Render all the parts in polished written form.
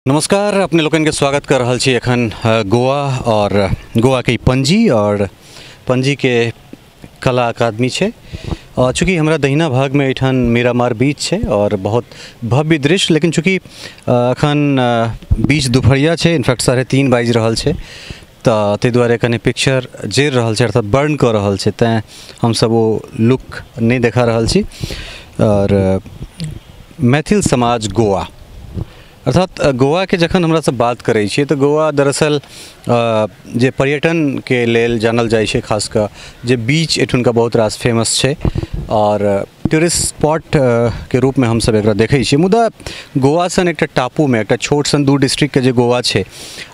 नमस्कार, अपने लोकनि के स्वागत कर रहल छी एखन गोवा और गोवा के पणजी और पणजी के कला अकादमी छै। और चूँकि हमरा दहिना भाग में एहिठाम मीरामार बीच छै और बहुत भव्य दृश्य, लेकिन चूँकि एखन बीच दुपहरिया छै, इनफैक्ट 3:30 बाजि रहल छै, तऽ ताहि दुआरे कनि पिक्चर जरि रहल छै अर्थात बर्न कऽ रहल छै, तैँ हमसब ओ लुक नहि देखा रहल छी। और मैथिल समाज गोवा अर्थात गोवा के जखन हमरा सब बात करै छियै तऽ गोवा दरअसल जे पर्यटन के लेल जानल जाइ छै, खास कऽ जे बीच एठुनका बहुत रास फेमस छै और टूरिस्ट स्पॉट के रूपमे हमसब एकरा देखै छियै। मुदा गोवा सन एकटा टापूमे एकटा छोट सन दू डिस्ट्रिक्टके जे गोवा छै,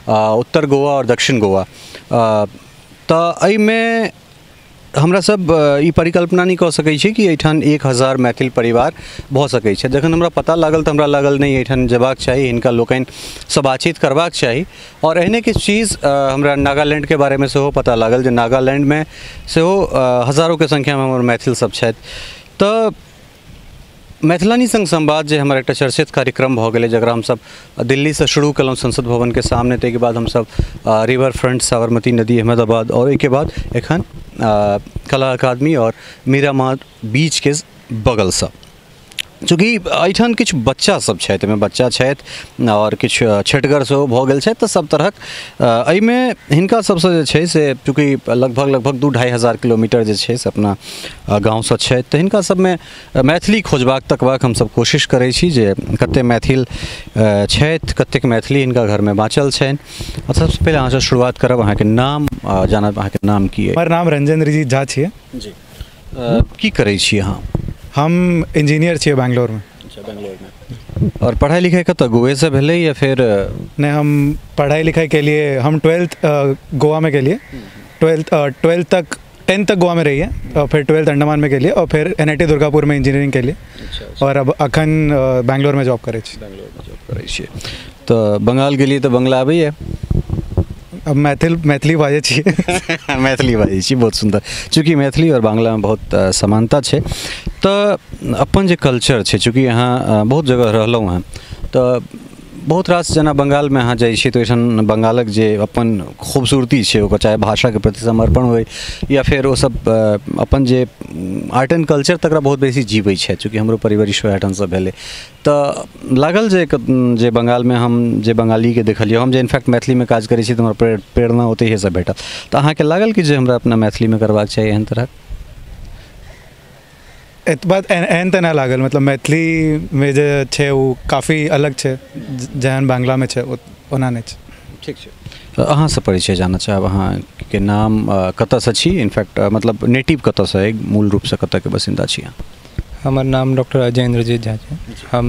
उत्तर गोवा और दक्षिण गोवा, तऽ एहिमे हमरा सब ई परिकल्पना नहि कऽ सकै छी कि एहिठाम 1000 मैथिल परिवार भऽ सकै छै। जखन हमरा पता लागल तऽ हमरा लागल नहि, एहिठाम जेबाक चाही, हिनका लोकनिसँ बातचीत करबाक चाही। और एहने किछु चीज हमरा नागालैंडके बारेमे सेहो पता लागल जे नागालैंडमे सेहो हजारोके संख्यामे हमर मैथिल सब छथि। तऽ मैथिलानी संग संवाद जे हमर एकटा चर्चित कार्यक्रम भऽ गेलै, जकरा हमसब दिल्लीसँ शुरू केलहुँ संसद भवनके सामने, ताहिके बाद हमसब रिवर फ्रंट, साबरमती नदी, अहमदाबाद और ओहिके बाद एखन कला अकादमी और मीरामार बीच के बगलसँ। चूँकि एहिठाम किछु बच्चा सब छथि, एहिमे बच्चा छथि और किछु छठगर सेहो भऽ गेल छथि, तऽ सब तरहक एहिमे हिनका सबसँ जे छै से चूँकि लगभग 2-2.5 हजार किलोमीटर जे छै से अपना गाँवसँ छथि, तऽ हिनका सबमे मैथिली खोजबाक तकबाक हमसब कोशिश करै छी जे कतेक मैथिल छथि, कतेक मैथिली हिनका घरमे बाँचल छनि। और सबसँ पहिले अहाँसँ शुरुआत करब, अहाँके नाम जानब, अहाँके नाम की अइ? हमर नाम रंजन रिजीत झा छियै। जी, की करै छी अहाँ? हम इंजीनियर छियै बैंगलोरमे। अच्छा, बैंगलोरमे। और पढ़ाई लिखाई कतऽ, गोवेसँ भेलै या फिर? नहि, हम पढ़ाई लिखाई के लिए हम 12th Goa में के लिए, ट्वेल्थ तक 10th तक गोवा में रही है और फिर 12th Andaman में के लिए और फिर NIT Durgapur में इंजीनियरिंग के लिए। अच्छा। और अब अखन बैंगलोर में जॉब करै छी। बैंगलोरमे जॉब करै छियै। तऽ बंगाल गेलियै तऽ बंगला आबैए? अब मैथिली बाजै छियै। मैथिली बाजै छी, बहुत सुन्दर। चूँकि मैथिली और बांग्लामे बहुत समानता छै, तऽ अपन जे कल्चर छै, चूँकि अहाँ बहुत जगह रहलहुँ हेँ, तऽ बहुत रास जेना बंगालमे अहाँ जाइ छी तऽ ओहिठाम बंगालक जे अपन खूबसूरती छै ओकर, चाहे भाषाके प्रति समर्पण होइ या फेर ओसब अपन जे आर्ट एंड कल्चर तकरा बहुत बेसी जीबै छथि। चूँकि हमरो परिवरिश ओहिठामसँ भेलै, तऽ लागल जे बंगालमे हम जे बंगालीके देखलियै, हम जे इनफैक्ट मैथिलीमे काज करै छी तऽ हमरा प्रेरणा ओतहिएसँ भेटल। तऽ अहाँके लागल कि जे हमरा अपना मैथिलीमे करबाक चाही एहन तरहक? एतबा एहन तऽ नहि लागल, मतलब मैथिलीमे जे छै ओ काफी अलग छै, जेहन बांग्लामे छै ओना नहि छै। ठीक छै, अहाँसँ परिचय जानऽ चाहब, अहाँके नाम, कतऽसँ छी, इनफैक्ट मतलब नेटिव कतऽसँ अइ, मूल रूपसँ कतऽके बसिन्दा छी अहाँ? हमर नाम डॉक्टर अजय इंद्रजीत झा छै। हम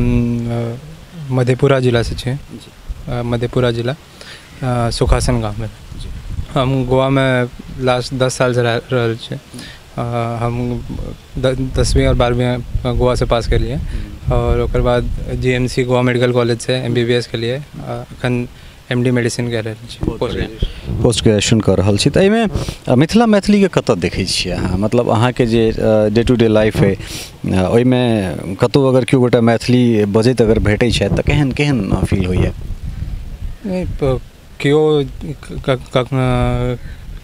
मधेपुरा जिलासँ छी, मधेपुरा जिला सुखासन गाममे। हम गोवामे लास्ट 10 सालसँ रहल छी। हम 10वीं और 12वीं गोवा से पास केलिए और ओकर बाद GMC Goa medical college से MBBS के लिए अखन MD medicine कर रहल छी, पोस्ट ग्रेजुएशन कर रहल छी। तऽ एहिमे मिथिला मैथिलीके कतऽ देखै छियै अहाँ? मतलब अहाँके जे डे टू डे लाइफ अइ ओहिमे कतहु अगर केओ गोटा मैथिली बजैत अगर भेटै छथि तऽ केहन केहन फील होइए? नहि, केओ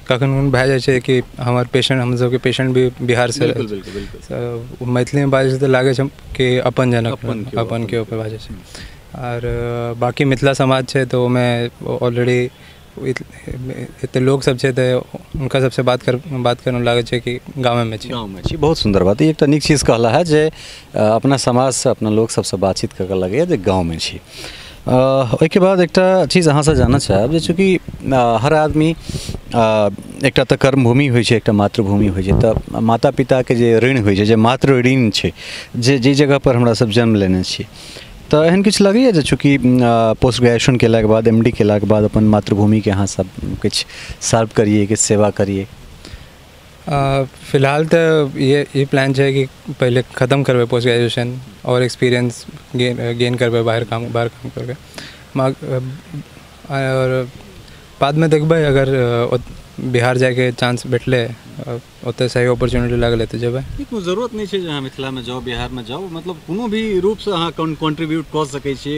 कखन भए जाइ छै कि हमर पेशेंट, हम सबके पेशेंट भी बिहारसँ बिल्कुल मैथिलीमे बाजै छै तऽ लागै छै कि अपन जनक अपन के ऊपर बाजै छै। आओर बाकी मिथिला समाज छै तऽ ओहिमे ऑलरेडी एते लोक सब छै तऽ हुनका सबसँ बात करऽ लागै छै कि गामेमे छी, गाँवमे छी। बहुत सुन्दर बात, ई एकटा नीक चीज कहला है जे अपना समाजसँ अपना लोक सबसँ बातचीत कऽ कऽ लगैए जे गाँवमे छी। ओहिके बाद एकटा चीज अहाँसँ जानऽ चाहब जे चूँकि हर आदमी एकटा तऽ कर्मभूमि होइ छै, एकटा मातृभूमि होइ छै, तऽ माता पिताके जे ऋण होइ छै, जे मातृ ऋण छै, जे जाहि जगहपर हमरा सब जन्म लेने छी, तऽ एहन किछु लगैए जे चूँकि पोस्ट ग्रेजुएशन केलाके बाद MD केलाके बाद अपन मातृभूमिके अहाँ सब किछु सर्व करिए, किछु सेवा करिए? फिलहाल तऽ ये प्लान छै कि पहिले ख़त्म करबै पोस्ट ग्रेजुएशन और एक्सपीरियंस गेन करबै, बाहर काम करबै, और बादमे देखबै अगर बिहार जाइके चांस भेटलै, ओतऽ सही अपॉर्चुनिटी लागलै तऽ जेबै। कोनो जरूरत नहि छै जे अहाँ मिथिलामे जाउ बिहारमे जाउ, मतलब कोनो भी रूपसँ अहाँ कंट्रीब्यूट कऽ सकै छी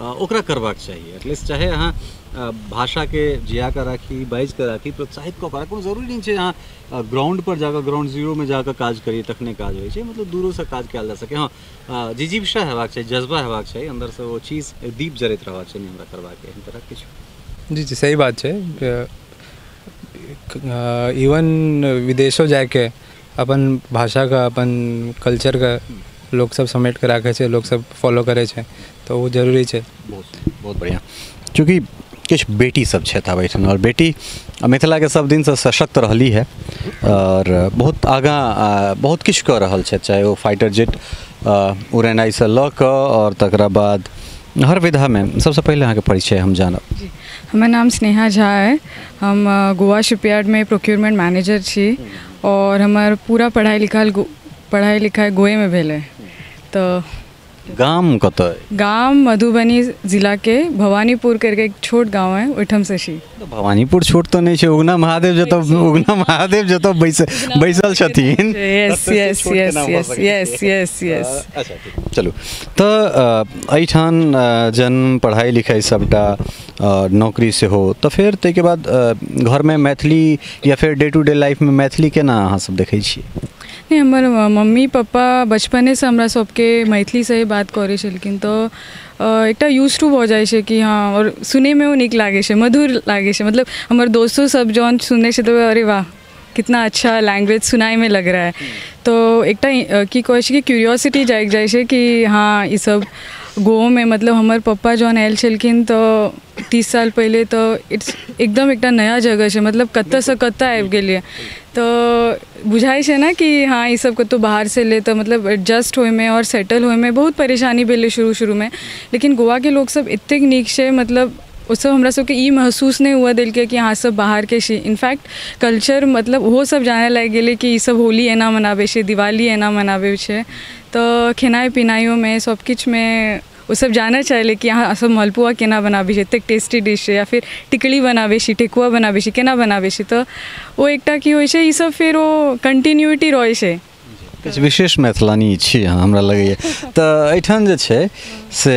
ओकरा करबाक चाही। एटलीस्ट चाहे अहाँ भाषाके जिया कऽ राखी, बाजि कऽ राखी, प्रोत्साहित कऽ कऽ, कोनो जरूरी नहि छै अहाँ ग्राउंड पर जाकऽ, ग्राउंड जीरोमे जाकऽ काज करियै तखने काज होइ छै, मतलब दूरोसँ काज कयल जा सकै। हँ, जिजीविषा हेबाक चाही, जज्बा हेबाक चाही, अन्दरसँ ओ चीज दीप जरैत रहबाक चाही, हमरा करबाक एहन तरहक किछु। जी जी सही बात छै। इवन विदेशो जाइके अपन भाषाके, अपन कल्चरके लोक सब समेट के राखै छै, लोक सब फॉलो करै छै, तऽ ओ जरूरी छै। बहुत बहुत बढ़िआँ। चूँकि किछु बेटी सब छथि आब एहिठाम, आओर बेटी मिथिलाके सब दिनसँ सशक्त रहली है आओर बहुत आगाँ बहुत किछु कऽ रहल छथि, चाहे ओ फाइटर जेट उड़ेनाइसँ लऽ कऽ आओर तकरा बाद हर विधामे। सबसँ पहिले अहाँके परिचय हम जानब। जी, हमर नाम स्नेहा झा है, हम गोवा शिपयार्ड में प्रोक्योरमेंट मैनेजर छी और हमर पूरा पढ़ाई लिखाई गोवे में भेल है। तो गाम कतऽ? गाम मधुबनी जिला के भवानीपुर करके एक छोट गाँव है, ओहिठाम से छी। तो भवानीपुर छोट तो नहीं छै, उगना महादेव जतऽ, उगना महादेव जतऽ बैसल छथिन। Yes yes yes yes yes yes yes. अच्छा चलू, तऽ एहिठाम जन्म, पढ़ाई लिखाई सबटा, नौकरी सेहो, तऽ फेर ताहिके बाद घरमे मैथिली या फेर डे टू डे लाइफमे मैथिली केना अहाँ सब देखै छियै? नहीं, हमर मम्मी पप्पा बचपनेसँ हमरा सबके मैथिलीसँ ही बात करै छलखिन, तऽ एकटा यूज टू भऽ जाइ छै कि हाँ, और सुनैमे ओ नीक लागै छै, मधुर लागै छै। मतलब हमर दोस्तो सब जौन सुनै छै तऽ अरे वाह कितना अच्छा लैंग्वेज सुनाइमे लग रहा है। तो एकटा की कहै छै कि क्यूरियोसिटी जागि जाइ छै कि हाँ ई सब गोवोमे, मतलब हमर पप्पा जहन आयल छलखिन तऽ 30 साल पहिले, तऽ it's एकदम एकटा नया जगह छै, मतलब कतऽसँ कतऽ आबि गेलियै, तऽ बुझाइ छै ने कि हाँ ई सब कतहु बाहरसँ एलै, तऽ मतलब एडजस्ट होइमे आओर सेटल होइमे बहुत परेशानी भेलै शुरू शुरूमे। लेकिन गोवाके लोकसब एतेक नीक छै, मतलब ओसब हमरा सबके ई महसूस नहि हुअ देलकै कि अहाँ सब बाहरके छी। इनफैक्ट कल्चर मतलब ओहो सब जानै लागि गेलै कि ई सब होली एना मनाबै छै, दिवाली एना मनाबै छै, तऽ खेनाइ पिनाइयोमे सबकिछुमे ओसब जानऽ चाहलै कि अहाँ सब मलपुआ केना बनाबै छी, एतेक टेस्टी डिश छै, या फिर टिकड़ी बनाबै छी, ठेकुआ बनाबै छी, केना बनाबै छी। तऽ ओ एकटा की होइ छै, ई सब फेर ओ कंटिन्यूटी रहै छै। किछु विशेष मैथिलानी छी अहाँ, हमरा लगैए। तऽ एहिठाम जे छै से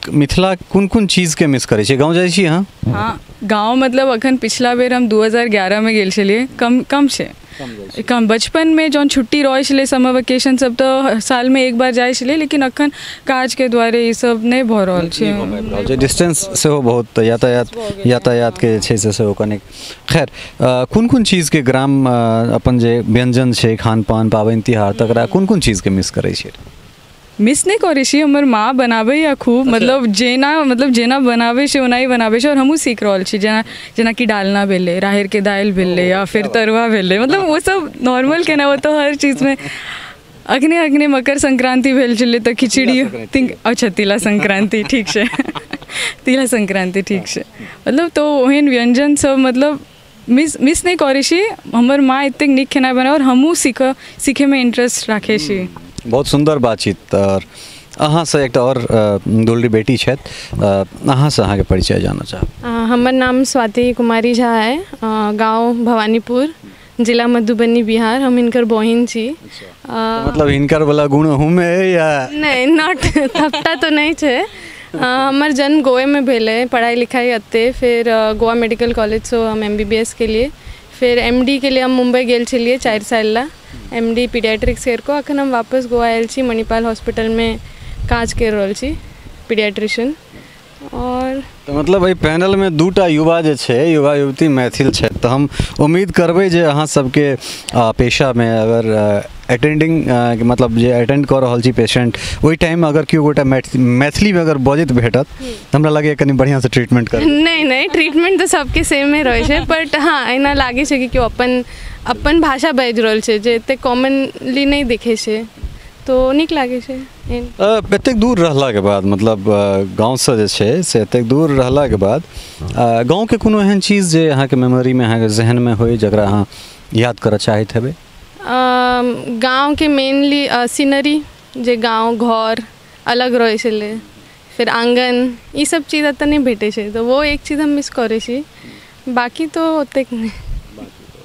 मिथिला कोन कोन चीजके मिस करै छी? गाँव जाइ छी अहाँ? हाँ, गाँव मतलब अखन पिछला बेर हम 2011 में गेल छलियै, कम कम छै, कम। बचपनमे जहन छुट्टी रहै छलै, समर वेकेशन सब, तऽ सालमे एक बार जाइ छलियै, लेकिन अखन काजके दुआरे ई सब नहि भऽ रहल छै। डिस्टेंस सेहो बहुत, यातायातके जे छै से सेहो कनिक। खैर, कोन कोन चीजके ग्राम अपन जे व्यञ्जन छै, खान पान, पाबनि तिहार, तकरा कोन कोन चीजके मिस करै छियै? मिस नहि करै छी, हमर माँ बनाबैए खूब, मतलब जेना बनाबै छै ओनाही बनाबै छै, और हमहूँ सीख रहल छी। जेनाकि डालना भेलै, राहरिके दालि भेलै, या फिर तरुआ भेलै, मतलब ओ सब नॉर्मल केना, ओ तऽ हर चीजमे। अखने अखने मकर संक्रान्ति भेल छलै तऽ खिचड़ी, अच्छा तिला संक्रान्ति ठीक छै, तिला संक्रान्ति ठीक छै, मतलब तऽ ओहन व्यञ्जन सब मतलब मिस नहि करै छी। हमर माँ एतेक नीक खेनाइ बनाबै और हमहूँ सीखैमे इंट्रेस्ट राखै छी। बहुत सुन्दर बातचीत। और अहाँसँ एकटा आओर दुलरी बेटी छथि, अहाँसँ अहाँके परिचय जानऽ चाहब। हमर नाम स्वाति कुमारी झा है, गाँव भवानीपुर, जिला मधुबनी, बिहार। हम हिनकर बहिन छी। मतलब हिनकर वाला गुण अहूँमे या नहि? Not थपटा तऽ नहि छै। हमर जन्म गोवेमे भेलै, पढ़ाई लिखाई एतै, फिर गोवा मेडिकल कॉलेजसँ हम MBBS के लिए, फिर MD के लिए हम मुम्बई गेल छलियै 4 साल ला, MD paediatrics करिकऽ। अखन हम वापस गोवा आयल छी, मणिपाल हॉस्पिटलमे काज करि रहल छी, पीडियाट्रिशियन। और तऽ मतलब एहि पैनलमे दूटा युवा जे छै, युवा युवती मैथिल छथि, तऽ हम उम्मीद करबै जे अहाँ सबके पेशामे अगर अटेंडिंग, मतलब जे अटेंड कऽ रहल छी पेशेंट, ओहि टाइममे अगर केओ गोटा मैथिलीमे अगर बजैत भेटत तऽ हमरा लगैए कनि बढ़िआँसँ ट्रीटमेंट करबै। नहि नहि, ट्रीटमेंट तऽ सबके सेमे रहै छै, बट हाँ एना लागै छै कि केओ अपन अपन भाषा बाजि रहल छै, जे एतेक कॉमनली नहि देखै छै, तो नीक लागै छै। एतेक दूर रहलाके बाद, मतलब गाँवसँ जे छै से एतेक दूर रहलाके बाद गाँवके कोनो एहन चीज जे अहाँके मेमोरीमे, अहाँके जहनमे होइ, जकरा अहाँ याद करऽ चाहैत हेबै? गाँवके मेनली सीनरी, जे गाँव घर अलग रहै छलै, फिर आँगन, ई सब चीज एतऽ नहि भेटै छै, तऽ वो एक चीज हम मिस करै छी, बाकी तो ओतेक नहि।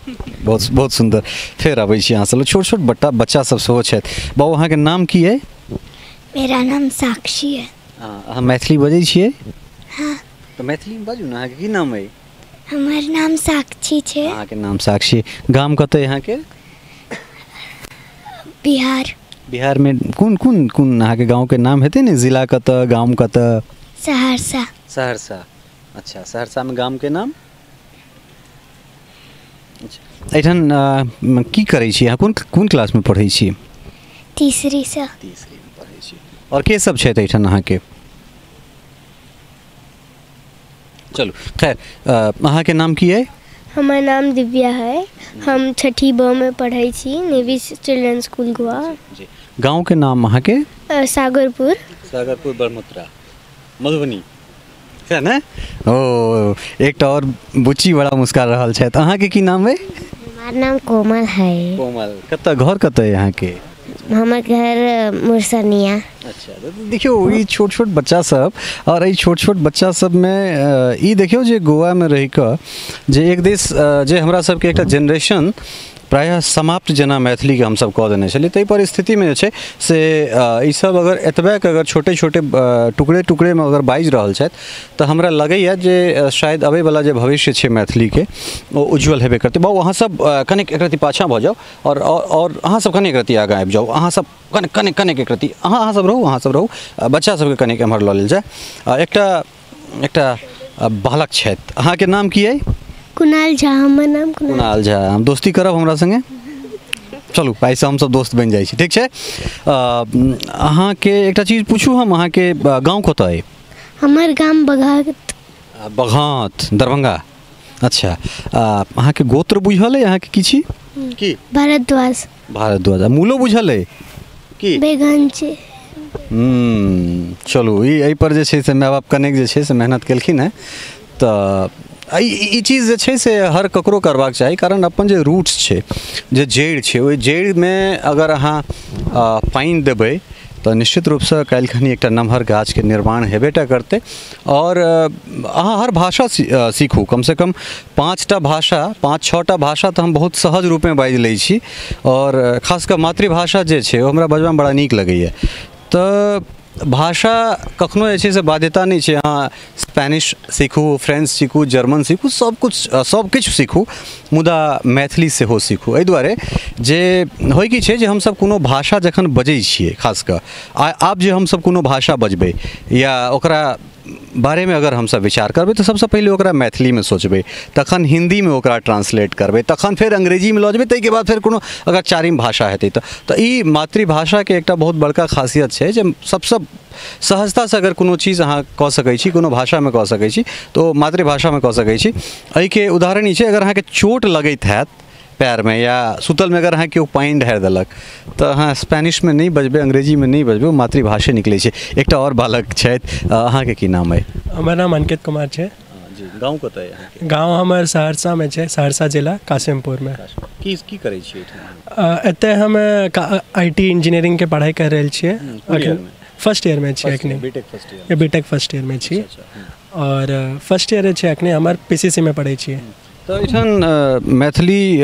बहुत बहुत सुन्दर। फेर अबै छी अहाँ सब, छोट छोट बच्चा सब सेहो छथि। बाबू, अहाँके नाम की अइ? मेरा नाम साक्षी है। अहाँ मैथिली बजै छियै? हाँ। तऽ मैथिलीमे बाजू ने। अहाँके की नाम अइ? हमर नाम साक्षी छै। अहाँके नाम साक्षी। गाम कतऽ अहाँके? बिहार। बिहारमे कोन कोन कोन अहाँके गाँवके नाम हेतै ने? जिला कतऽ, गाम कतऽ? सहरसा। सहरसा, अच्छा। सहरसामे गामके नाम? अच्छा, एहिठाम की करै छी अहाँ? कोन कोन क्लासमे पढ़ै छी? तीसरीसँ। तीसरीमे पढ़ै छी। आओर के सब छथि एहिठाम अहाँके? चलू खैर, अहाँके नाम की अइ? हमर नाम दिव्या है। हम छठी ब में पढ़ै छी, नेवी चिल्ड्रन स्कूल गोवा। जी, गाँवके नाम अहाँके? सागरपुर। सागरपुर, ब्रह्मपुत्रा, मधुबनी है ने? ओ एकटा और बुच्ची बड़ा मुस्का रहल छथि। अहाँके की नाम अइ? हमार नाम कोमल है। कोमल, कतऽ घर कतऽ अइ अहाँके? हमर घर मुरसनिया। अच्छा, देखियौ ई छोट छोट बच्चा सब, और एहि छोट छोट बच्चा सबमे ई देखियौ जे गोवामे रहिकऽ जे एक दिस जे हमरा सबके एकटा जेनरेशन प्रायः समाप्त जेना मैथिलीके हमसब कऽ देने छलियै, ताहि परिस्थितिमे जे छै से ईसब अगर एतबेके अगर छोटे छोटे टुकड़े टुकड़ेमे अगर बाजि रहल छथि तऽ हमरा लगैए जे शायद अबैवला जे भविष्य छै मैथिलीके ओ उज्ज्वल हेबे करतै। बाबू अहाँसब कनिक एक रत्ती पाछाँ भऽ जाउ और और अहाँसब कनिक एक रत्ती आगाँ आबि जाउ। अहाँसब कनिक कनिक कनिक एक रत्ती अहाँसब रहू, अहाँसब रहू, बच्चा सबके कनिक एम्हर लऽ लेल जाय। एकटा एकटा बालक छथि, अहाँके नाम की अइ? कुणाल झा। हमर नाम कुणाल झा। हम दोस्ती करब हमरा संगे? चलू आइसँ हमसब दोस्त बनि जाइ छी, ठीक छै? अहाँके एकटा चीज पूछू हम, अहाँके गाँव कतऽ अइ? हमर गाम बघात। बघात, दरभंगा। अच्छा, अहाँके गोत्र बुझल अइ? अहाँके की छी? की? भारद्वाज। भारद्वाज। मूलो बुझल अइ की? बेगन छै। चलू ई एहिपर जे छै से माय बाप कनेक जे छै से मेहनत केलखिन हेँ। तऽ ई चीज जे छै से हर ककरो करबाक चाही, कारण अपन जे रूट्स छै, जे जड़ि छै, ओहि जड़िमे अगर अहाँ पानि देबै तऽ निश्चित रूपसँ काल्हि खनी एकटा नमहर गाछके निर्माण हेबेटा करतै। और अहाँ हर भाषा सीखू, कमसँ कम 5टा भाषा, 5-6टा भाषा तऽ हम बहुत सहज रूपमे बाजि लै छी, और खास कऽ मातृभाषा जे छै ओ हमरा बजबामे बड़ा नीक लगैए। तऽ भाषा कखनो जे छै से बाध्यता नहि छै। अहाँ स्पेनिश सीखू, फ्रेंच सीखू, जर्मन सीखू, सब किछु सीखू, मुदा मैथिली सेहो सीखू। एहि दुआरे जे होइ की छै जे हमसब कोनो भाषा जखन बजै छियै, खास कऽ आब जे हमसब कोनो भाषा बजबै या ओकरा बारेमे अगर हमसब विचार करबै तऽ सबसँ पहिले ओकरा मैथिलीमे सोचबै, तखन हिन्दीमे ओकरा ट्रांसलेट करबै, तखन फेर अंग्रेजीमे लऽ जेबै, ताहिके बाद फेर कोनो अगर चारिम भाषा हेतै तऽ ई मातृभाषाके एकटा बहुत बड़का खासियत छै जे सबसँ सहजतासँ अगर कोनो चीज अहाँ कऽ सकै छी, कोनो भाषामे कऽ सकै छी, तऽ ओ मातृभाषामे कऽ सकै छी। एहिके उदाहरण ई छै, अगर अहाँके चोट लगैत हैत पैरमे या सुतलमे अगर अहाँ केओ पानि ढारि देलक तऽ अहाँ स्पेनिशमे नहि बजबै, अंग्रेजीमे नहि बजबै, ओ मातृभाषे निकलै छै। एकटा आओर बालक छथि, अहाँके की नाम अइ? हमर नाम अंकित कुमार छै। जी, गाँव कतऽ अइ अहाँके? गाँव हमर सहरसामे छै, सहरसा जिला कासिमपुरमे। की की करै छी एहिठाम? एतऽ हम IT इंजीनियरिंगके पढ़ाइ कर रहल छियै। फर्स्ट ईयरमे छियै एखनी। B Tech first year? B Tech first ईयरमे छी और फर्स्ट ईयर छै एखनी हमर। PCC मे पढ़ै छियै। तऽ एहिठाम मैथिली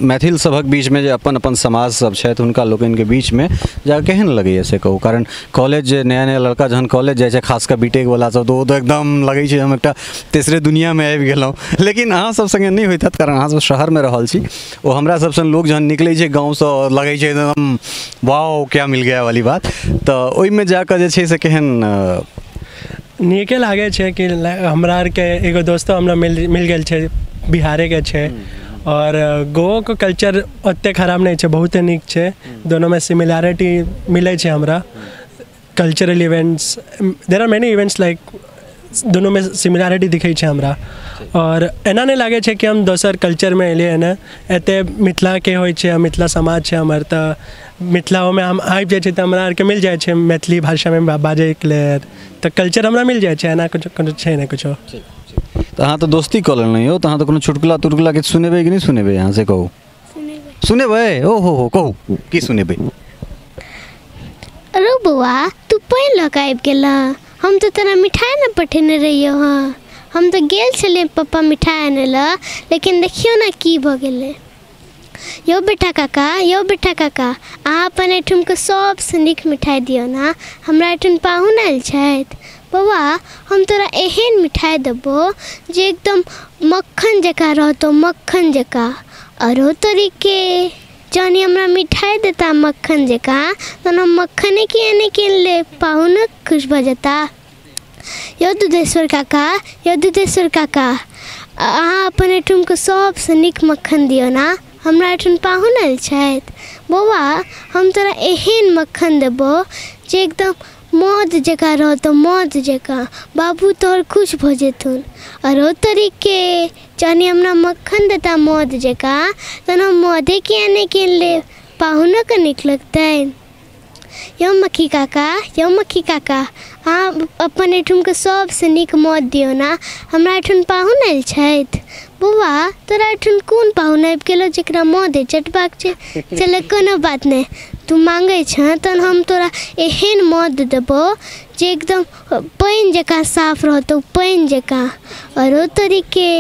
मैथिल सभक बीचमे जे अपन अपन समाज सब छथि हुनका लोकनिके बीचमे जा केहन लगैए से कहू? कारण कॉलेज जे नया नया लड़का जहन कॉलेज जाइ छै, खास कऽ बीटेक वला सब, तऽ ओ तऽ एकदम लगै छै हम एकटा तेसरे दुनियामे आबि गेलहुँ। लेकिन अहाँ सब सङ्गे नहि होइत हैत, कारण अहाँ सब शहरमे रहल छी। ओ हमरा सब सन लोक जहन निकलै छै गाँवसँ लगै छै एकदम वाओ क्या मिल गया वाली बात। तऽ ओहिमे जाकऽ जे छै से केहन नीके लागै छै कि हमरा आरके एगो दोस्तो हमरा मिल गेल छै, बिहारेके छै, और गोवाके कल्चर ओतेक खराब नहि छै, बहुते नीक छै। दोनोमे सिमिलैरिटी मिलै छै हमरा। Cultural events, there are many events like दोनोमे similarity दिखै छै हमरा। और एना नहि लागै छै कि हम दोसर कल्चरमे एलियै हँ। एतऽ मिथिलाके होइ छै, मिथिला समाज छै हमर, तऽ मिथिलामे हम आबि जाइ छियै तऽ हमरा आरके मिल जाइ छै मैथिली भाषामे बाजैके लेल, तऽ कल्चर हमरा मिल जाइ छै। एना किछु छै नहि किछो। तऽ अहाँ तऽ दोस्ती कऽ लेलहुँ यौ, तऽ अहाँ तऽ कोनो चुटकुला तुटकुला किछु सुनेबै कि नहि सुनेबै? अहाँ से कहू। सुनेबै? ओ हो हो, कहू की सुनेबै? अरे बौआ, तू पानि लऽ कऽ आबि गेलह? हम तऽ तोरा मिठाइ ने पठेने रहियौ हँ। हम तऽ गेल छलियै पप्पा मिठाइ आनै लए, लेकिन देखियौ ने की भऽ गेलै। यौ बेटा काका, यौ बेटा काका, अहाँ अपन एहिठामके सबसँ नीक मिठाइ दियौ ने, हमरा एहिठाम पाहुन आयल छथि। बौआ हम तोरा एहन मिठाइ देबौ जे एकदम मक्खन जकाँ रहतौ, मक्खन जकाँ। आरो तोरीके जहन हमरा मिठाइ देता मक्खन जकाँ तहन हम मक्खने किए नहि कीन लेब, पाहुनो खुश भऽ जेता। यौ दुधेश्वर काका, यौ दुधेश्वर काका, अहाँ अपन एहिठामके सबसँ नीक मक्खन दियौ ने, हमरा एहिठाम पाहुन आयल छथि। बौआ हम तोरा एहन मक्खन देबौ जे एकदम मौध जकाँ रहतौ, मौध जकाँ, बाबू तोहर खुश भऽ जेथुन। आरो तोरीके जहन हमरा मक्खन देता मौध जकाँ तहन हम मौधे किए नहि कीन लेब, पाहुनोके नीक लगतनि। यौ मक्खी काका, यौ मक्खी काका, अहाँ अपन एहिठामके सबसँ नीक मौध दियौ ने, हमरा एहिठाम पाहुन आयल छथि। बौआ तोरा एहिठाम कोन पाहुन आबि गेलौ जकरा मौधे चटबाक छै? चल कोनो बात नहि, तू माँगै छह तहन हम तोरा एहन मौध देबौ जे एकदम पानि जकाँ साफ रहतौ, पानि जकाँ। आरो तोरीके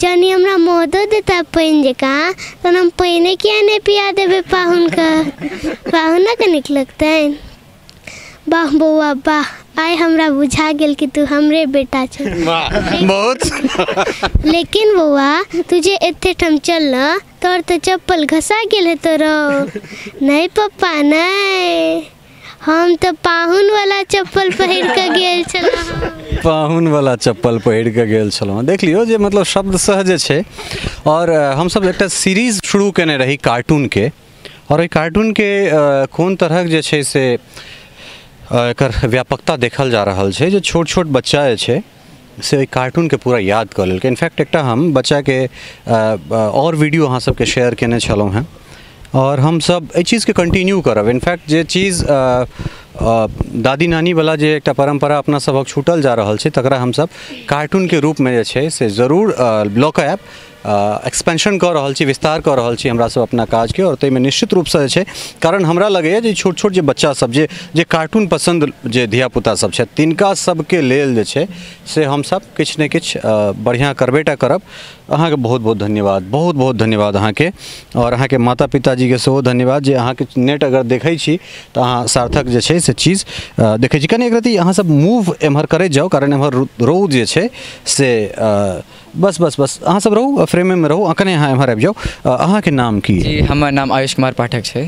जहन हमरा मौधो देता पानि जकाँ तहन हम पानिए किए नहि पिया देबै पाहुनके, पाहुनोके नीक लगतनि। वाह बौआ वाह, आइ हमरा बुझा गेल कि तू हमरे बेटा छ। बहुत। लेकिन बौआ तू जे एते ठाम चल तोहर तऽ चप्पल घसा गेल हेतौ रौ। नहि पप्पा नहि, हम तऽ पाहुन वाला चप्पल पहिर कऽ गेल छलहुँ। पाहुन वाला चप्पल पहिर कऽ गेल छलहुँ। देख लियौ जे मतलब शब्द सह जे छै। और हमसब एकटा सीरीज शुरू केने रही कार्टूनके, और ओहि कार्टूनके कोन तरहक जे छै से एकर व्यापकता देखल जा रहल छै जे छोट छोट बच्चा जे छै से ओहि कार्टूनके पूरा याद कऽ लेलकै। इनफैक्ट एकटा हम बच्चाके और वीडियो अहाँ सबके शेयर केने छलहुँ हेँ, और हमसब एहि चीजके कंटिन्यू करब। इनफैक्ट जे चीज दादी नानी वाला जे एकटा परम्परा अपना सबक छूटल जा रहल छै तकरा हमसब कार्टूनके रूपमे जे छै से जरूर लऽ कऽ आयब। एक्सपेंशन कऽ रहल छी, विस्तार कऽ रहल छी हमरा सब अपना काजके, और ताहिमे निश्चित रूपसँ जे छै, कारण हमरा लगैए जे छोट छोट जे बच्चा सब जे कार्टून पसन्द जे धियापुता सब छथि तिनका सबके लेल जे छै से हमसब किछु ने किछु बढ़िआँ करबे टा करब। अहाँके बहुत बहुत धन्यवाद, बहुत बहुत धन्यवाद अहाँके, और अहाँके माता पिताजीके सेहो धन्यवाद जे अहाँके नेट अगर देखै छी तऽ अहाँ सार्थक जे छै से चीज देखै छी। कनि एक रति अहाँ सब मूव एम्हर करैत जाउ, कारण एम्हर रौद जे छै से बस बस बस अहाँ सब रहू फ्रेमे रहू, कने अहाँ एम्हर आबि जाउ। अहाँके नाम की? जी हमर नाम आयुष कुमार पाठक छै।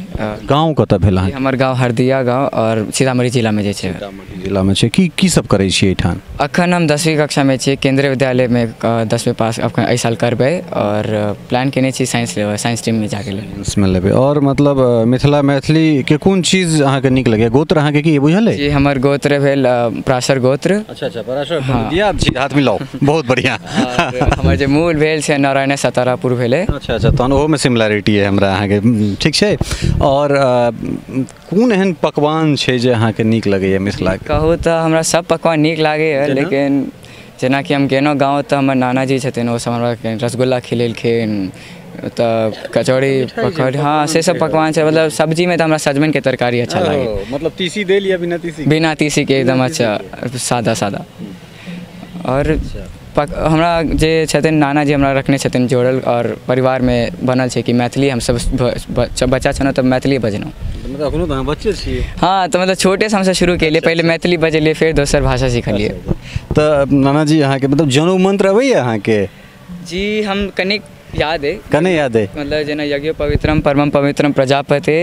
गाँव कतऽ भेल अहाँ? हमर गाँव हरदिया गाँव और सीतामढ़ी जिलामे जे छै। सीतामढ़ी जिलामे छै। की की सब करै छी एहिठाम? अखन हम 10वीं कक्षामे छियै, केंद्रीय विद्यालयमे 10वीं पास अखन एहि साल करबै और प्लान केने छी साइंस लेबै, साइंस स्ट्रीममे जाके लेबै। साइंसमे लेबै। और मतलब मिथिला मैथिलीके कोन चीज अहाँके नीक लगैए? गोत्र अहाँके की बुझल अइ? जी हमर गोत्र भेल पराशर गोत्र। अच्छा अच्छा, पराशर। हाँ, हाथ मिलाउ, बहुत बढ़िआँ। हमर जे मूल भेल से नारायण सतारापुर भेलै। अच्छा अच्छा, तहन ओहोमे सिमिलैरिटी अइ हमरा अहाँके, ठीक छै। और कोन एहन पकवान छै जे अहाँके नीक लगैए मिथिलाके? कहू तऽ हमरा सब पकवान नीक लागैए, लेकिन जेनाकि हम गेलहुँ गाँव तऽ हमर नानाजी छथिन, ओसब हमरा रसगुल्ला खिलेलखिन, तऽ कचौड़ी पकौड़ी, हाँ से सब पकवान छै। मतलब सब्जीमे तऽ हमरा सजमनिके तरकारी अच्छा लागैए। मतलब तीसी देल या बिना तीसी? बिना तीसीके एकदम अच्छा, सादा सादा। और हमरा जे छथिन नानाजी हमरा रखने छथिन जोड़ल, और परिवारमे बनल छै कि मैथिली हमसब बच्चा छलहुँ तऽ मैथिली बजलहुँ। मतलब अखनो तऽ अहाँ बच्चे छियै? हाँ, तऽ मतलब छोटेसँ हमसब शुरू केलियै, पहिले मैथिली बजलियै फेर दोसर भाषा सिखलियै। तऽ नानाजी अहाँके मतलब जनउ मंत्र अबैए अहाँके? जी हम कनिक याद अइ। कने याद अइ? मतलब जेना यज्ञो पवित्रम परमम पवित्रम प्रजापते,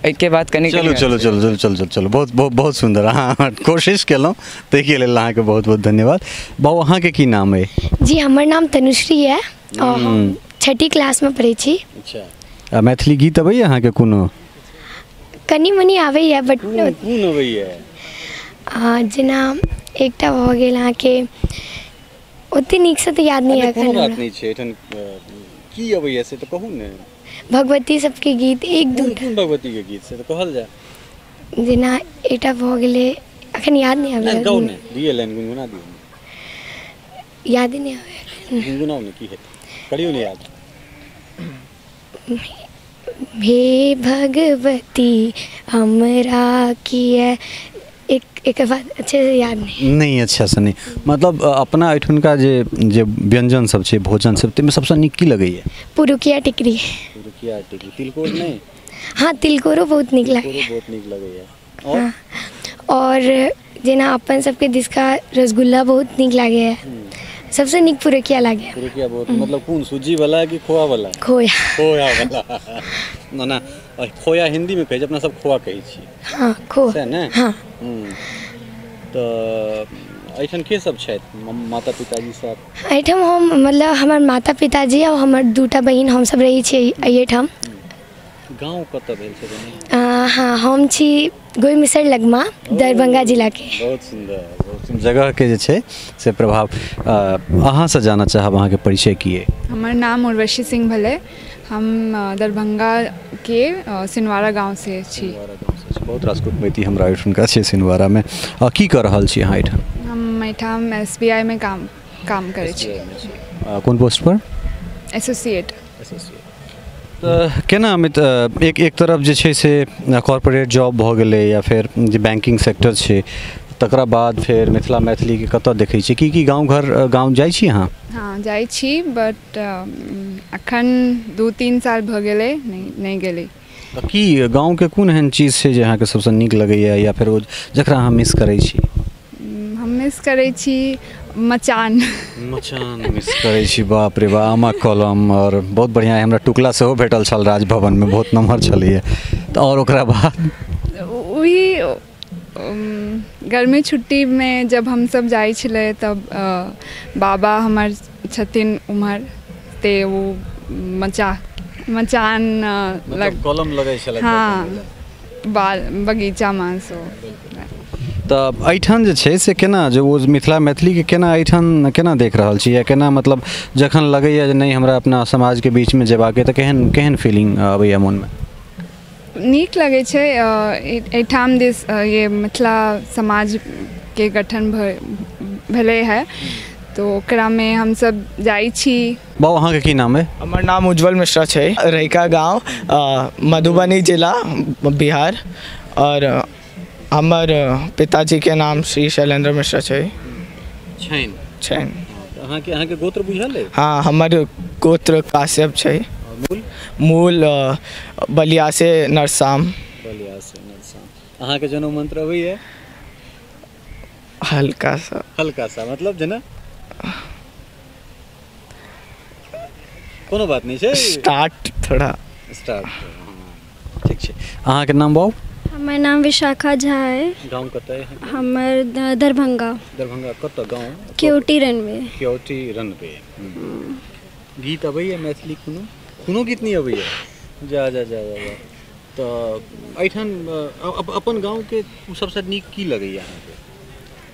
एहिके बाद कनि चलू चलू चलू चलू चलू चलू, बहुत बहुत बहुत सुन्दर, अहाँ कोशिश केलहुँ ताहिके लेल अहाँके बहुत बहुत धन्यवाद। बाबू अहाँके की नाम अइ? जी हमर नाम तनुश्री है और हम 6ठी क्लासमे पढ़ै छी। अच्छा, मैथिली गीत अबैए अहाँके कोनो? कनि मनि आबैए, बट कोन अबैए? जेना एकटा भऽ गेल अहाँके, ओते नीकसँ तऽ याद नहि कोनो बात नहि छै, एहिठाम की अबैए से तऽ कहू ने। भगवती सबके गीत एक दू। कोन भगवती के गीत से तऽ कहल जाय? जेना एकटा भऽ गेलै, अखन याद नहि आबैए। गाउ ने, दिअ लाइन गुनगुना दियौ। यादे नहि आबैए। गुनगुनाउ ने, की हेतै, करियौ ने याद। हे भगवती हमरा किए, एक बाद अच्छे से याद नहीं। नहीं अच्छा से नहीं, मतलब अपना एठुनका जे जे व्यंजन सब छै, भोजन सब, ताहिमे सबसँ नीक की लगैए? पुरुकिया टिकरी। पुरुकिया टिकली। तिलकोर नहि? हँ, तिलकोरो बहुत नीक लागैए। बहुत नीक लगैए। और? और जेना अपन सबके दिसका रसगुल्ला बहुत नीक लागैए, सबसे नीक पुरुकिया लागैए। पुरुकिया बहुत, मतलब कोन सूजी वाला कि खोआ वाला? खोया। खोया वाला ना ना, खोया हिंदी में कहै छै, अपना सब खोआ कहै छी। हाँ, खोआ से ने। हाँ। तऽ एहिठाम के सब छथि? माता पिताजी सब? एहिठाम हम मतलब हमर माता पिताजी और हमर दूटा बहिन हम सब रहै छियै एहिठाम। गाँव कतऽ भेल छै? हाँ, हम छी गोइमिसर लगमा, दरभंगा जिलाके। बहुत सुंदर, बहुत सुंदर जगहके जे छै से प्रभाव। अहाँसँ जानऽ चाहब अहाँके परिचय की अइ? हमर नाम उर्वशी सिंह भेलै, हम दरभंगा के सिनवारा गाँव से छी। बहुत रास कुटमैती हमरा एहिठुनका छै सिनवारामे। की कऽ रहल छी अहाँ एहिठाम? हम एहिठाम SBI मे काम काम करै छी। कोन पोस्ट पर? एसोसिएट। तऽ केना अमित, एक तरफ जे छै से कॉर्पोरेट जॉब भऽ गेलै या फेर जे बैंकिंग सेक्टर छै, तकरा बाद फेर मिथिला मैथिलीके कतऽ देखै छी? की की गाँव घर गाँव जाइ छी अहाँ? हाँ, जाइ छी, बट अखन 2-3 साल भऽ गेलै नहि गेलै। तऽ की गाँवके कोन एहन चीज छै जे अहाँके सबसँ नीक लगैए या फेर ओ जकरा अहाँ मिस करै छी? हम मिस करै छी मचान। मचान मिस करै छी, बाप रे बाप, आमक कलम। और बहुत बढ़िआँ हमरा टुकला सेहो भेटल छल राजभवनमे, बहुत नमहर छलैए। तऽ और ओकरा बाद वही गर्मी छुट्टीमे जब हमसब जाइ छलै तब बाबा हमर छथिन उम्हर, ते ओ मचान मतलब कलम लगै छलै। हाँ, बाल बगीचामे। सो तऽ एहिठाम जे छै से केना जे ओ मिथिला मैथिलीके केना एहिठाम केना देख रहल छी या केना मतलब जखन लगैए जे नहि हमरा अपना समाजके बीचमे जेबाक तऽ केहन केहन फीलिंग अबैए मोनमे? नीक लगै छै। एहिठाम दिस ये मिथिला समाजके गठन भेलै है, तो ओकरामे हमसब जाइ छी। बाबू अहाँके की नाम है? हमर नाम उज्जवल मिश्रा छै, रहिका गाँव, मधुबनी जिला, बिहार। और हमर पिताजीके नाम श्री शैलेंद्र मिश्रा छै। छैन। अहाँके अहाँके गोत्र बुझल है? हाँ, हमर गोत्र काश्यप छै। मूल? मूल बलिया से नरसाम। बलिया से नरसाम। अहाँके जनउ मंत्र अबैए? हल्का सा। हल्का सा मतलब जेना कोनो बात नहीं छै, स्टार्ट थोड़ा स्टार्ट। ठीक छै। अहाँके नाम बाबू? हमर नाम विशाखा झा है। गाँव कतऽ है? हमर दरभंगा। दरभंगा कतऽ गाँव? केवटी रनवे। केवटी रनवे। गीत अबैए मैथिली? कोनो कोनो गीत नहीं अबैए? जा जा जा जा। तऽ एहिठाम अपन गाँवके सबसँ नीक की लगैए अहाँके?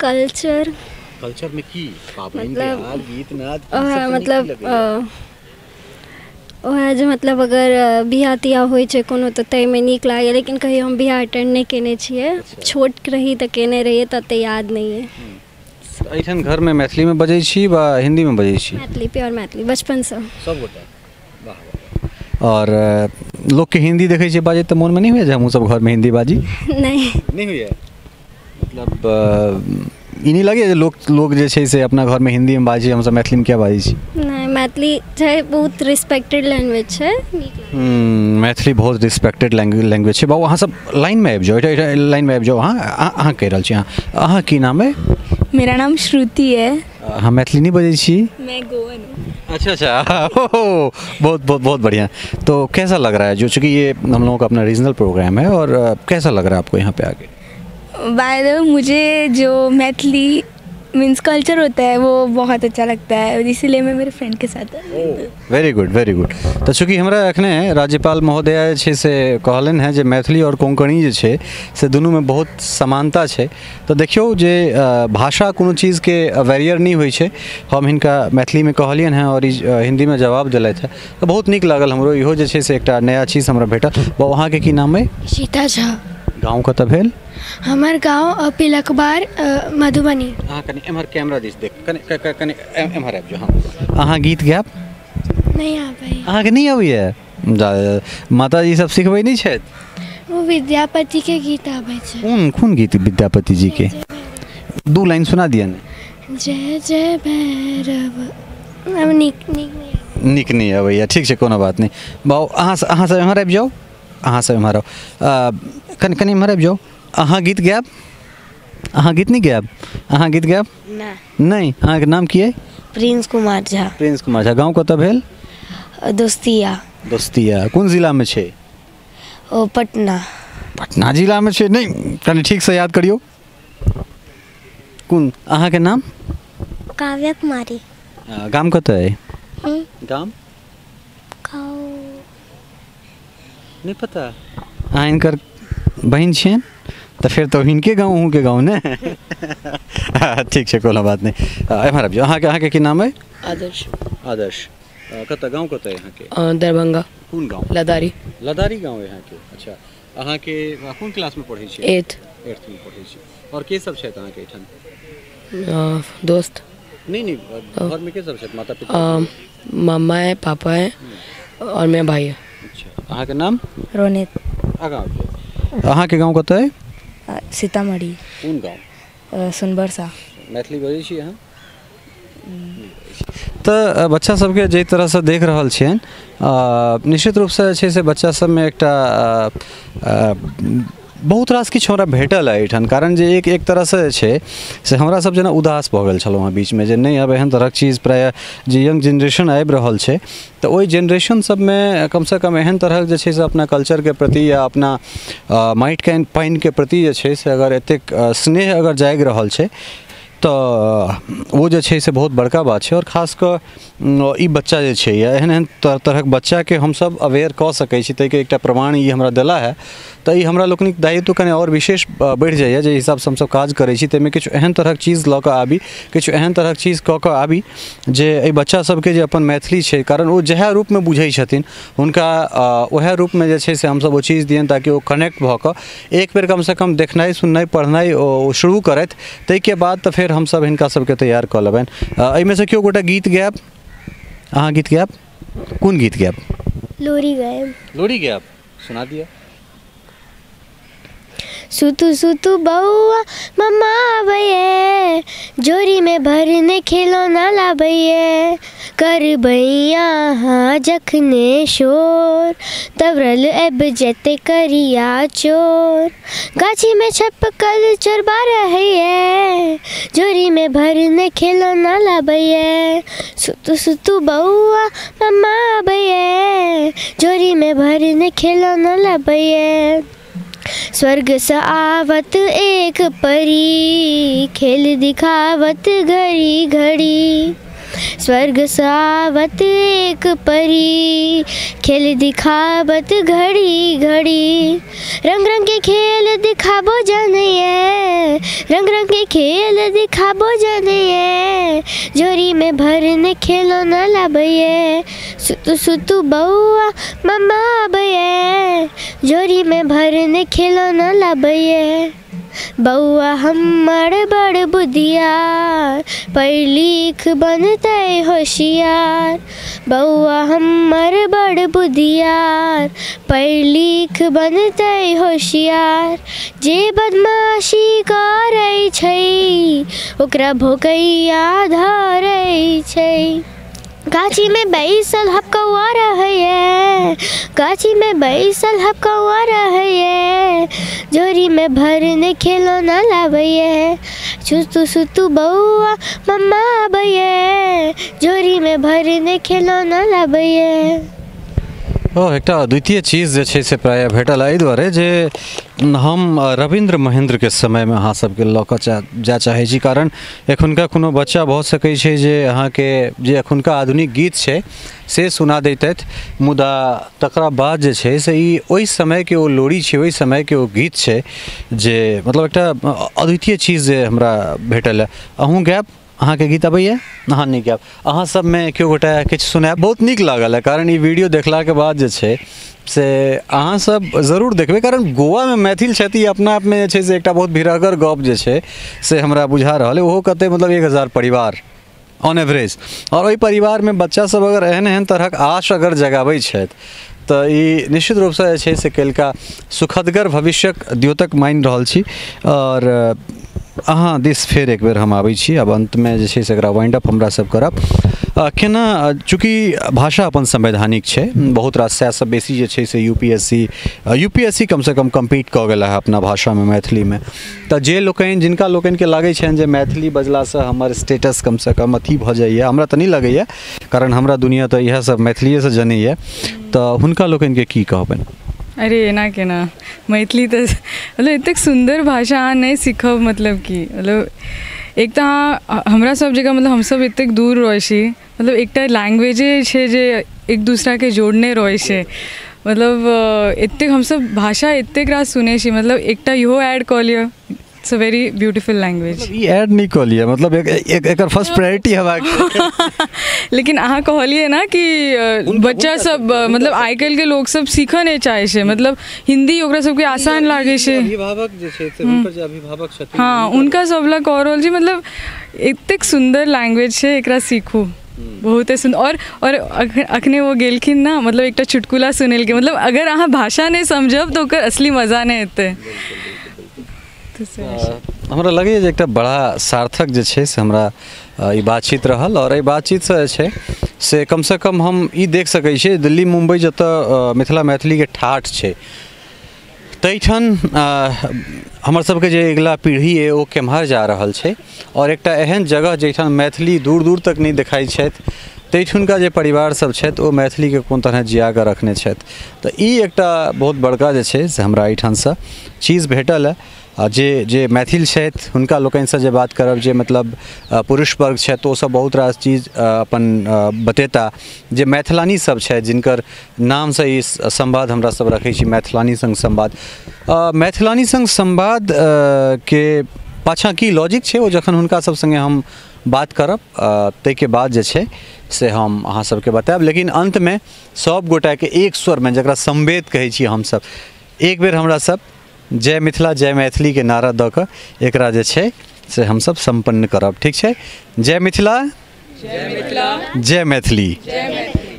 कल्चर। कल्चर में की पाबनि तिहार गीत नाद? मतलब वएह जे मतलब अगर बियाह तियाह होइ छै कोनो तऽ ताहिमे नीक लागैए, लेकिन कहियो हम बियाह अटेंड नहि केने छियै। छोट रही तऽ केने रहियै, तऽ ओतेक याद नहि अइ। एहिठाम घरमे मैथिलीमे बजै छी वा हिन्दीमे बजै छी? मैथिली, प्योर मैथिली, बचपनसँ सबगोटा। वाह वाह। और लोकके हिन्दी देखै छियै बाजैत तऽ मोनमे नहि होइए जे हमहूँ सब घरमे हिन्दी बाजी? नहि, नहि होइए। मतलब ई नहि लगैए जे लोक जे छै से अपना घरमे हिन्दीमे बाजै, हमसब मैथिलीमे किया बाजै छी? नहि, मैथिली छै बहुत रिस्पेक्टेड लैंग्वेज छै। मैथिली बहुत रिस्पेक्टेड लैंग्वेज छै। बाबू अहाँ सब लाइनमे आबि जाउ, लाइनमे आबि जाउ। अहाँ कहि रहल छी, अहाँ की नाम है? मेरा नाम श्रुति है। अहाँ मैथिली नहीं बजै छी? मैं गोवन हूँ। अच्छा अच्छा, बहुत बहुत बहुत बढ़िया। तो कैसा लग रहा है, जो चूँकि ये हम लोगों का अपना रीजनल प्रोग्राम है, और कैसा लग रहा है आपको यहाँ पे आके? बाय the way मुझे जो मैथिली मीन्स कल्चर होता है वो बहुत अच्छा लगता है, और इसीलिए मैं मेरे फ्रेंड के साथ। वेरी गुड, वेरी गुड। तऽ चूँकि हमरा एखने राज्यपाल महोदय जे छै से कहलनि हेँ जे मैथिली और कोंकणी जे छै से दुनूमे बहुत समानता छै। तऽ देखियौ जे भाषा कोनो चीजके बैरियर नहि होइ छै। हम हिनका मैथिलीमे कहलियनि हेँ और ई हिन्दीमे जवाब देलथि हेँ, तऽ बहुत नीक लागल हमरो। इहो जे छै से एकटा नया चीज हमरा भेटल। बाबू अहाँके की नाम अइ? सीता झा। गाँव कतऽ भेल? हमर गाँव पिलकबार, मधुबनी। अहाँ कनि एम्हर कैमरा दिस देख, कनि कनि एम्हर आबि जाउ। हाँ, अहाँ गीत गायब? नहि आबैए। अहाँके नहि अबैए? माताजी सब सिखबै नहि छथि? ओ विद्यापति के गीत आबै छै। कोन कोन गीत विद्यापति जी के? 2 लाइन सुना दिअ ने। जय जय भैरव। नीक नीक नीक नहि अबैया। ठीक छै, कोनो बात नहि। बाबू अहाँ सब एम्हर आबि जाउ, अहाँ सब एम्हर आउ, कनि कनि एम्हर आबि जाउ। अहाँ गीत गायब? अहाँ गीत नहि गायब? अहाँ गीत गायब? नहि। अहाँके नाम की अइ? प्रिंस कुमार झा। प्रिंस कुमार झा। गाँव कतऽ भेल? दोस्तिया। दोस्तिया कोन जिलामे छै? ओ पटना। पटना जिलामे छै? नहि, कनि ठीकसँ याद करियौ। कोन? अहाँके नाम? काव्या कुमारी। गाम कतऽ अइ? गाम नहि पता। अहाँ हिनकर बहिन छियनि तऽ फेर तऽ हिनके गाँव अहूँके गाँव ने। ठीक छै, कोनो बात नहि। एम्हर आबि जाउ। अहाँके अहाँके की नाम अइ? आदर्श। आदर्श। कतऽ गाँव कतऽ अइ अहाँके? दरभंगा। कोन गाँव? लदारी। लदारी गाँव अइ अहाँके। अच्छा, अहाँके कोन क्लासमे पढ़ै छी? 8th। 8th मे पढ़ै छी। आओर के सब छथि अहाँके एहिठाम? दोस्त। नहीं नहीं, घर में के सब छथि? माता पिता? मामा है, पापा है और मेरा भाई है। अच्छा, अहाँके नाम? रोनित। आगाँ। अहाँके गाँव कतऽ अइ? सीतामढ़ी। कोन गाँव? सुनबरसा। मैथिली बजै छी अहाँ? तऽ बच्चा सबके जाहि तरहसँ देख रहल छियनि, निश्चित रूपसँ जे छै से बच्चा सबमे एकटा बहुत रास किछु हमरा भेटल है एहिठाम। कारण जे एक एक तरहसँ जे छै से हमरा सब जेना उदास भऽ गेल छलहुँ हँ बीचमे, जे नहि आब एहन तरहक चीज प्रायः जे यंग जेनरेशन आबि रहल छै तऽ ओहि जेनरेशन सबमे कमसँ कम एहन तरहक जे छै से अपना कल्चरके प्रति या अपना माटिके पानिके प्रति जे छै से अगर एतेक स्नेह अगर जागि रहल छै तऽ ओ जे छै से बहुत बड़का बात छै। और खास कऽ ई बच्चा जे छै या एहन एहन तरहक बच्चाके हमसब अवेयर कऽ सकै छी, ताहिके एकटा प्रमाण ई हमरा देला है। तऽ ई हमरा लोकनिक दायित्व कनि आओर विशेष बढ़ि जाइए। जाहि हिसाबसँ हमसब काज करै छी ताहिमे किछु एहन तरहक चीज लऽ कऽ आबी, किछु एहन तरहक चीज कऽ कऽ आबी जे एहि बच्चा सबके जे अपन मैथिली छै, कारण ओ जएह रूपमे बुझै छथिन हुनका ओएह रूपमे जे छै से हमसब ओ चीज दियनि ताकि ओ कनेक्ट भऽ कऽ एक बेर कमसँ कम देखनाइ सुननाइ पढ़नाइ ओ शुरू करथि। ताहिके बाद तऽ फेर हमसब हिनका सबके तैयार कऽ लेबनि। एहिमे से केओ गोटा गीत गायब? अहाँ गीत गायब? कोन गीत गायब? लोरी गायब। लोरी गायब, सुना दिअ। सुतु सुतु बउआ मम्मा आबैये, जोरी में भरने खिलौना लाबैये, करबैया हाँ जखने शोर, दौड़ल आबि जेतै करिया चोर, गाछी में छपकल चोरबा रहैये, जोरी में भरने खिलौना लाबैये, सुतु सुतु बउआ मम्मा आबैये, जोरी में भरने खिलौना लाबैये। स्वर्ग से आवत एक परी, खेल दिखावत घड़ी घड़ी, स्वर्ग से आवत एक परी, खेल दिखावत घड़ी घड़ी, रंग रंग के खेल दिखाबो जानिए, रंग रंग के खेल दिखाबो जानिए, जोरी में भरने खिलौना लाबैये, सुतु सुतु बउआ मम्मा आबैये, जोरी में भरने खिलौना लाबैये। बउआ हमर बड़ बुधियार, पढ़ लिख बनतै होशियार, बउआ हमर बड़ बुधियार, पढ़ लिख बनतै होशियार, जे बदमाशी करै छै ओकरा भोकैया धरै छै। गाछी में बैसल हपकौआ रहैये, गाछी में बैसल हपकौआ रहैये, जोरी में भरने खिलौना लाबैये, सुतु सुतु बउआ मम्मा आबैये, जोरी में भरने खिलौना लाबैये। ओ एकटा अद्वितीय चीज जे छै से प्रायः भेटल एहि दुआरे जे हम रविन्द्र महेन्द्रके समयमे अहाँ सबके लऽ कऽ जाय चाहै छी। कारण एखुनका कोनो बच्चा भऽ सकै छै जे अहाँके जे एखुनका आधुनिक गीत छै से सुना दैतथि, मुदा तकरा बाद जे छै से ई ओहि समयके ओ लोरी छै, ओहि समयके ओ गीत छै जे मतलब एकटा अद्वितीय चीज जे हमरा भेटल है। अहूँ गायब? अहाँके गीत अबैए? अहाँ नहि गायब? अहाँ सबमे केओ गोटा किछु सुनायब? बहुत नीक लागल है, कारण ई वीडियो देखलाके बाद जे छै से अहाँ सब जरूर देखबै, कारण गोवामे मैथिल छथि अपना आपमे जे छै से एकटा बहुत भिरहगर गप जे छै से हमरा बुझा रहल है। ओहो कते मतलब 1000 परिवार ऑन एवरेज, और ओहि परिवारमे बच्चा सब अगर एहन एहन तरहक आश अगर जगाबै छथि तऽ ई निश्चित रूपसँ जे छै से कलिका सुखदगर भविष्यक द्योतक मानि रहल छी। और अहाँ दिस फेर एक बेर हम आबै छी। आब अन्तमे जे छै से एकरा वाइंड अप हमरा सब करब। केना, चूँकि भाषा अपन संवैधानिक छै, बहुत रास सएहसँ बेसी जे छै से यूपीएससी कमसँ कम कम्पीट कऽ गेला है अपना भाषामे मैथिलीमे, तऽ जे लोकनि जिनका लोकनिके लागै छनि जे मैथिली बजलासँ हमर स्टेटस कमसँ कम अथी भऽ जाइए, हमरा तऽ नहि लगैए, कारण हमरा दुनिया तऽ इएह सब मैथिलीएसँ जनैए, तऽ हुनका लोकनिके की कहबनि? अरे एना केना, मैथिली तऽ मतलब एतेक सुन्दर भाषा अहाँ नहि सीखब, मतलब कि मतलब एक तऽ अहाँ हमरा सब जगह मतलब हमसब एतेक दूर रहै छी, मतलब एकटा लैंग्वेजे छै जे एक दूसराके जोड़ने रहै छै, मतलब एतेक हमसब भाषा एतेक रास सुनै छी, मतलब एकटा इहो ऐड कऽ लिअ, it's a very beautiful language. E Ed नहि कऽ लिअ, मतलब एकर फर्स्ट प्रायोरिटी हेबाक। लेकिन अहाँ कहलियै ने कि बच्चा सब मतलब आइ काल्हिके लोक सब सीखऽ नहि चाहै छै, मतलब हिन्दी ओकरा सबके आसान लागै छै, अभिभावक जे छै से हुनकर जे अभिभावक छथिन, हाँ हुनका सब लए कऽ रहल छी, मतलब एतेक सुन्दर लैंग्वेज छै, एकरा सीखू, बहुते सुन्दर। और अखने ओ गेलखिन ना, मतलब एकटा चुटकुला सुनेलखिन, मतलब अगर अहाँ भाषा नहि समझब तऽ ओकर असली मजा नहि एतै। हमरा लगैए जे एकटा बड़ा सार्थक जे छै से हमरा ई बातचीत रहल, और एहि बातचीतसँ जे छै से कमसँ कम हम ई देख सकै छियै दिल्ली मुम्बई जतऽ मिथिला मैथिलीके ठाठ छै तैठाम हमर सबके जे अगिला पीढ़ी अइ ओ केम्हर जा रहल छै, और एकटा एहन जगह जाहिठाम मैथिली दूर दूर तक नहि देखाइ छथि तैठुनका जे परिवार सब छथि ओ मैथिलीके कोन तरह जिया कऽ रखने छथि, तऽ ई एकटा बहुत बड़का जे छै से हमरा एहिठामसँ चीज भेटल है। आ जे जे मैथिल छथि हुनका लोकनिसँ जे बात करब, जे मतलब पुरुष वर्ग छथि ओसब बहुत रास चीज अपन बतेता, जे मैथिलानी सब छथि जिनकर नामसँ ई संवाद हमरा सब रखै छी, मैथिलानी संग संवाद, मैथिलानी संग संवाद के पाछाँ की लॉजिक छै ओ जखन हुनका सब संगे हम बात करब ताहिके बाद जे छै से हम अहाँ सबके बतायब। लेकिन अन्तमे सब गोटाके एक स्वरमे, जकरा संवेद कहै छी हमसब, एक बेर हमरा सब जय मिथिला जय मैथिली के नारा दऽ कऽ एकरा जे छै से हमसब सम्पन्न करब, ठीक छै? जय मिथिला, जय मिथिला, जय मैथिली।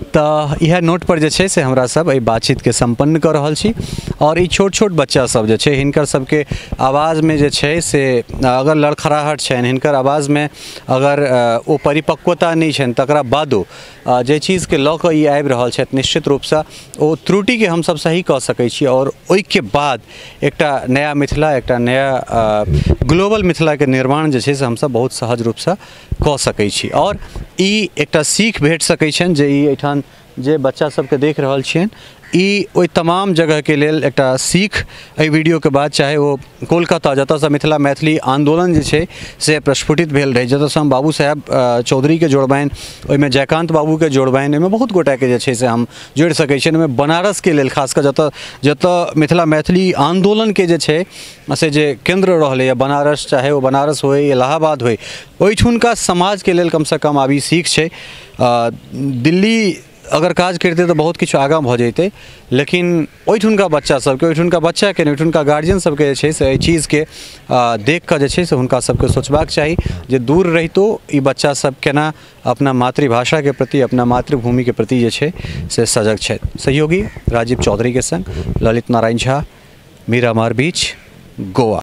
तऽ इएह नोट पर जे छै से हमरा सब एहि बातचीतके सम्पन्न कऽ रहल छी। और ई छोट छोट बच्चा सब जे छै हिनकर सबके आवाजमे जे छै से अगर लड़खड़ाहट छनि, हिनकर आवाजमे अगर ओ परिपक्वता नहि छनि, तकरा बादो जे चीजके लऽ कऽ ई आबि रहल छथि निश्चित रूपसँ ओ त्रुटिके हमसब सही कऽ सकै छी, और ओहिके बाद एकटा नया मिथिला, एकटा नया ग्लोबल मिथिलाके निर्माण जे छै से हमसब बहुत सहज रूपसँ कऽ सकै छी। और ई एकटा सीख भेट सकै छनि जे ई एहिठाम जे बच्चा सबके देख रहल छियनि ई ओहि तमाम जगहके लेल एकटा सीख एहि वीडियोके बाद, चाहे ओ कोलकाता जतऽसँ मिथिला मैथिली आन्दोलन जे छै से प्रस्फुटित भेल रहै, जतऽसँ हम बाबू साहेब चौधरीके जोड़बनि, ओहिमे जयकान्त बाबूके जोड़बनि, ओहिमे बहुत गोटाके जे छै से हम जोड़ि सकै छियनि। ओहिमे बनारसके लेल खास कऽ जतऽ मिथिला मैथिली आन्दोलनके जे छै से जे केन्द्र रहलैए बनारस, चाहे ओ बनारस होइ इलाहाबाद होइ, ओहिठुनका समाजके लेल कमसँ कम आब ई सीख छै। दिल्ली अगर काज करतै तऽ बहुत किछु आगाँ भऽ जैतै, लेकिन ओहिठुनका बच्चा सबके, ओहिठुनका बच्चाके नहि, ओहिठुनका गार्जियन सबके जे छै से एहि चीजके देख कऽ जे छै से हुनका सबके सोचबाक चाही जे दूर रहितो ई बच्चा सब केना अपना मातृभाषाके प्रति, अपना मातृभूमिके प्रति जे छै से सजग छथि। सहयोगी राजीव चौधरीके संग ललित नारायण झा, मीरामार बीच, गोवा।